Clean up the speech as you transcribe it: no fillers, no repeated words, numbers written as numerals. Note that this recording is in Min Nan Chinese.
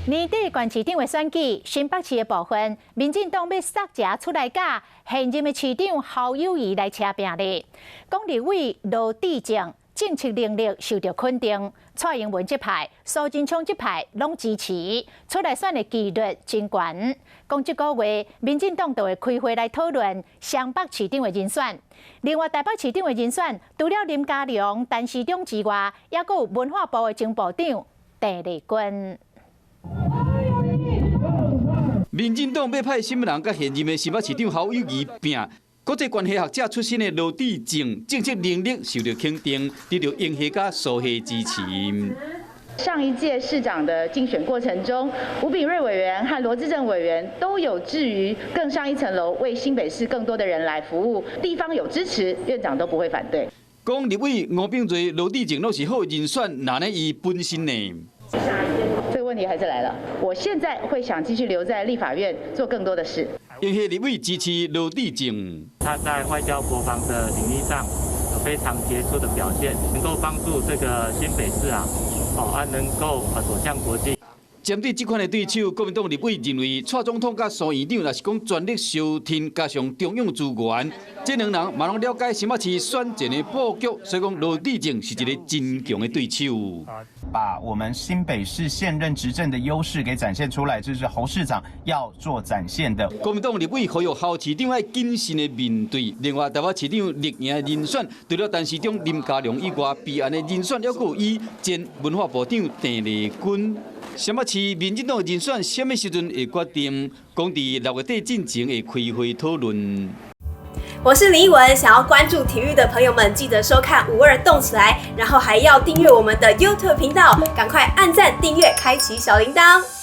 年底縣市長的選舉，新北市的部分，民進黨欲捒食出來佮現任的市長侯友宜來車拚咧。講立委羅致政政策能力受著肯定，蔡英文這派、蘇貞昌這派攏支持，出來選的幾率真懸。講這個月，民進黨就會開會來討論雙北市長的人選。另外，台北市長的人選，除了林佳龍、陳時中之外，抑閣有文化部的前部長鄧麗君。民進黨欲派啥物人佮現任的新北市長侯友宜拚？國際關係學者出身的羅致政，政策能力受著肯定，得著英系佮蘇系支持。上一屆市長的競選過程中，吳秉叡委員和羅致政委員都有志於更上一層樓，為新北市更多的人來服務。地方有支持，院長都不會反對。講立委吳秉叡、羅致政攏是好人選，那呢伊本身呢？這個問題還是來了，我現在會想繼續留在立法院做更多的事。英系立委支持羅致政，他在外交國防的領域上有非常傑出的表現，能夠幫助這個新北市啊，哦啊能夠啊走向國際。針對這款的對手，國民黨立委認為，蔡總統佮蘇院長若是講全力相挺，加上中央資源，這兩人嘛攏了解新北市選戰的布局，所以講羅致政是一个真強的對手。把我們新北市現任執政的優勢給展現出來，這是侯市長要做展現的。國民黨立委呼籲侯市長愛謹慎的面對，另外台北市長力贏的人選，除了陳時中、林佳龍以外，備案的人選猶閣有伊前文化部長鄧麗君。新北市民進黨人選啥物時陣會決定？講佇6月底進前會開會討論。我是林奕文，想要關注體育的朋友們，記得收看52動起來，然後還要訂閱我們的 YouTube 頻道，趕快按讚、訂閱、開啟小鈴鐺。